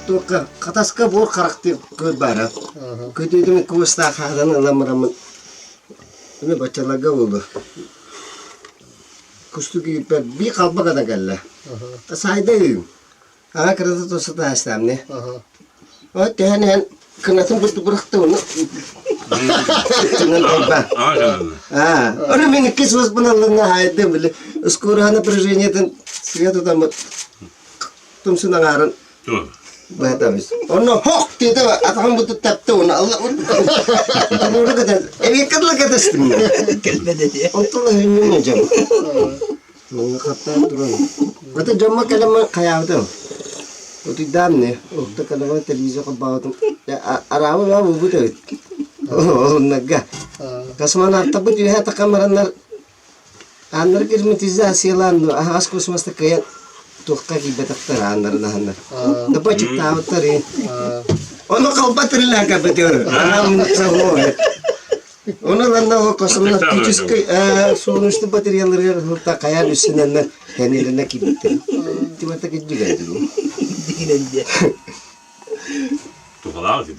Туохха хатаска буор харахтыыр кыыр баара. Көтүүтүн куустаах хаһан ылан бараммын ини баччаларга буолуо. Кустук ииппэр бии халба гына кэллэ. Саайда ыым. Аҕа кырата туста таастаамне. Ол түһэн иһэн кынатын курдук бырахта уну. Тынан тайба. Аа, ону мин иккис уоспун алланна хаайдым били ускураһа напряжениетын сыа тутаммыт тумсун аҥаарын быһатабыз. Онно хок диэтэ атаҕым буту тапта уну алла Бууру кытар эбиэккэ дылы кэтестим. Кэлбэт этиэ. Онтон өһүннүм дьон. Манна хаттаан туран. Ата дьоммо кэлэммин хайаабытым. Утуйдаам не. Уһукта кэлэммин телевизор холбообутум. Араабы баа булбут эбит. Олуннарга. Космонавтарбыт үөһэ таххан бараннар ааннары герметизациялаан аһаҕас космоста кыайан туохха киирбэтэхтэр ааннарын аһаннар. Допа чыктаабыттар. Ону халба тирилээн кэлбэтигэр. Ону ыланна космонавтическай солнечный материалларыгар ылта хайаан үссэнэннэр кэнилэнэ киирбиттэр. Тимата кирдигэ Дигинэн диэ. Тухалаах дии.